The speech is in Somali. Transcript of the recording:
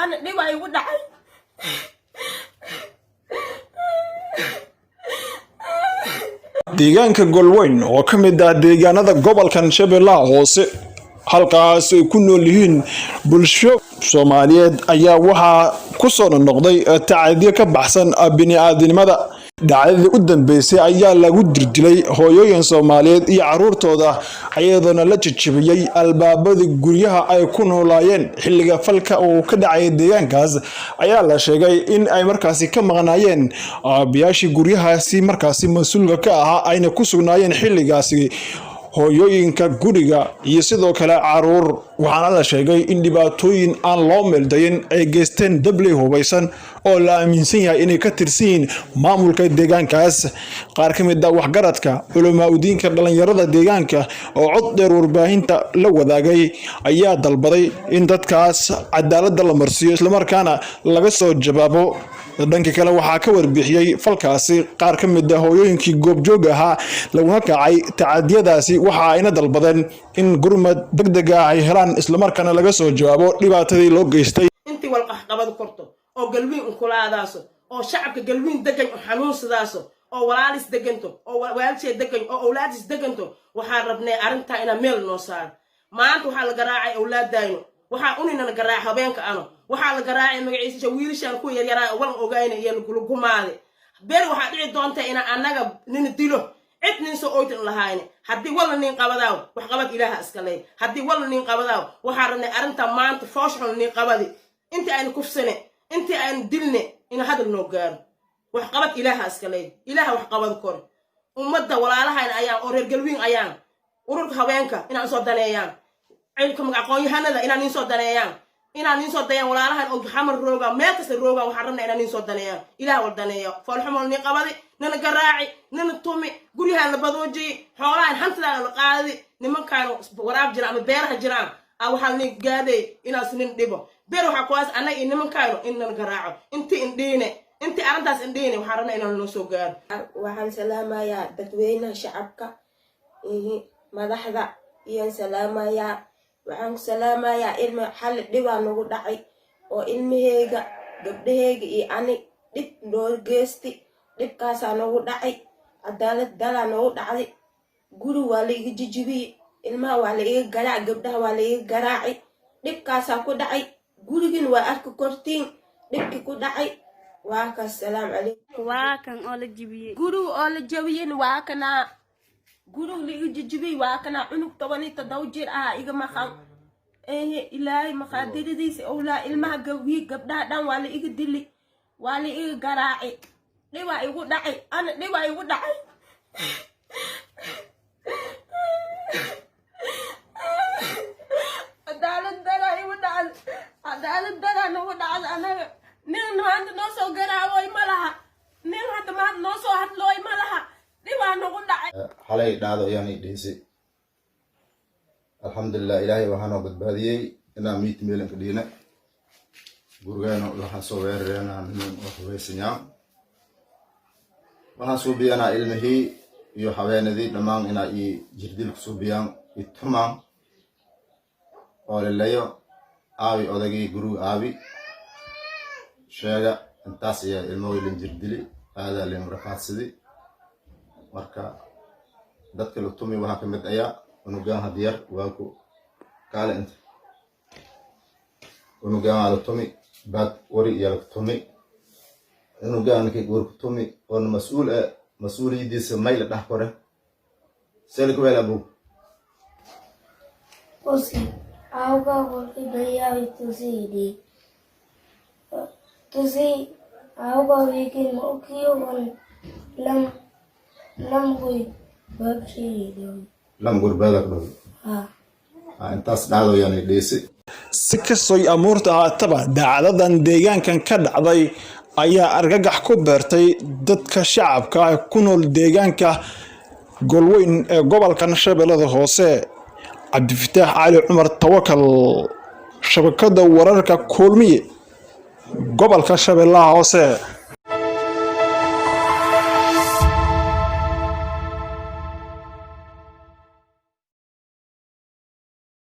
Ana dhibaa igu dhacay. Deegaanka Golweyn oo ka mid ah deegaanada gobolkan Shabeellaha Hoose, halkaas ay ku nool yihiin bulsho Soomaaliyeed, ayaa waxaa ku soo noqnoqday tacadiyo ka baxsan bini'aadanimada. Dhacdadii u dambeysay ayaa lagu dirdilay hooyooyin Soomaaliyeed iyo caruurtooda, iyadoona la jajabiyey albaabadii guryaha ay ku noolaayeen. Xilliga falka uu ka dhacay deegaankaas ayaa la sheegay in ay markaasi ka maqnaayeen aabayaashii guryahaasi markaasi mas-uulka ka ahaa, ayna ku sugnaayeen xilligaasi hooyooyinka guriga iyo sidoo kale caruur. Waxaana la sheegay in dhibaatooyin aan loo meeldayin ay geysteen dabley hubaysan oo la aaminsan yahay inay ka tirsan yihiin maamulka deegaankaas. Qaar ka mid ah waxgaradka, culamaa udiinka, dhalinyarada deegaanka oo cod dheer warbaahinta la wadaagay ayaa dalbaday in dadkaas cadaaladda la marsiiyo, islamarkaana laga soo jawaabo. Dhanka kale, waxaa ka warbixiyey falkaasi qaar ka mid ah hooyooyinkii goobjoog ahaa laguna kacay tacadiyadaasi. Waxa ayna dalbadeen in gurmad degdeg ah ay helaan, islamarkaana laga soo jawaabo dhibaatadii loo geystay. Intii walqaxqabadu korto oo Galwiin unkulaadaaso oo shacabka Galwiin degan u xanuunsadaaso oo walaalis deganto oo waalishee degan oo awlaadis deganto, waxaan rabnay arrintaa inaa meel noo saaro. Maanta waxaa la garaacay awlaadayno, waxaa uninana garaacay habeenka ano, waxaa la garaacay magaciisa wiilashaan kuwa yaryaraa walan ogayna iyo lagumaaday. Beri waxaa dhici doonta inaa annaga nina dilo, cid nin soo oytan lahayne. Haddii walla nin qabadaaw, wax qabad Ilaaha iska leey. Haddii walla nin qabadaaw, waxaa rabnay arrinta maanta foosxun nin qabadi, intii aynu kufsane, intii aynu dilne, ina hadal noo gaaro. Wax qabad Ilaaha iska leey, Ilaaha wax qabad kore. Ummadda walaalahayna ayaan oo reer Galwiin ayaan ururka haweenka inaan soo daneeyaan, cilka aqoon-yahanada inaan niin soo daneeyaan, inaan niin soo dayaan walaalahan oo Xamar roogaan, meel kasta roogaan. Waxaan rabnaa inaan niin soo daneeyaan. Ilaah wal daneeyo. Foolxumol niin qabadi, nana garaaci, nana tumi, guryahaan la badoojiyey, xoolahan hantidaana la qaadi. Nimankaan waraab jiraan ama beeraha jiraan a waxaa nin gaaday inaas nin dhibo. Beer waxaa kuwaas annaga iyo nimankaano in nana garaaco. Intii indhiine, intii arrintaas indhiine, waxaan rabnaa inaan noo soo gaaro. Waxaan salaamayaa dadweynaha, shacabka, madaxda iyaan salaamayaa. Waxaan ku salaamayaa ilma xali dhibaa nagu dhacay oo ilmaheyga, gabdhaheyga iyo ani dhib noo geesti. Dhibkaasaa nagu dhacay, cadaalad dalaa nagu dhacday. Guri waa la iga jijibiyey, ilmaha waa la iga garaac, gabdhaha waa la iga garaacay. Dhibkaasaa ku dhacay gurigin, waa arki kortiin dhibki ku dhacay. Waa kaas. Salaam calaykum. Waa kan oo la jibiyey. Guriga oo la jabiyin waa kanaa. Guriga la iga jijibiyey waa kanaa. Cunug 17 jir ah iga maqan. Ehe, Ilaahay maqaadiradiisa owlaa. Ilmaha gawii, gabdhaha dhan waa la iga dili, waa la iga garaaci. Dhibaa igu dhacay, ana dhibaa igu dhacay. Cadaalad daraa igu dhacday, cadaalad daraa nagu dhacday anaga. Nin maanta noo soo garaawoy ma laha, nin hadda maanta noo soo hadlooy ma laha. Dhibaa nagu dhacay. Xalay dhacdo ayaan ii dhihisay. Alxamdulilah, Ilaahay waxaa noo badbaadiyey inaan miit meelanka dhiina. Gurigeena waxaa soo weerareenaa niman oo hubaysanyaa. Waxaan suubiyanaa ilmihii iyo haweenadii dhammaan inaa ii jirdil ku suubiyaan, i tumaan oo lelayo aabi odagii guriga aabi sheega. Intaas ayaa ilmahooy lin jirdili, aadaa lin rafaadsidi. Marka dadka la tumi waxaa ka mid ayaa unugaan hadiyar waa ku kaale inta unugaan waa la tumi, baad wari iyo la tumi. Unugaan ninkii war ku tumi oona mas-uul ah, mas-uuliyadiisa may la dhex kore selkwel abu. Usi awga kolki bayawi tusidi tusi awga wikin ukiyo on lam lamgoy babshirido. Lam gurbaada ku dhow. Ha. Intaas dhacdo ayaan dhiisi. Si kastoy amuurta ahaataba, dhacdadan deegaankan ka dhacday ayaa argagax ku beertay dadka shacabka ah ku nool deegaanka Golweyn ee gobolkan Shabeellada Hoose. Cabdifataax Cali Cumar Tawakal, shabakada wararka Kulmiye, gobolka Shabeellaha Hoose.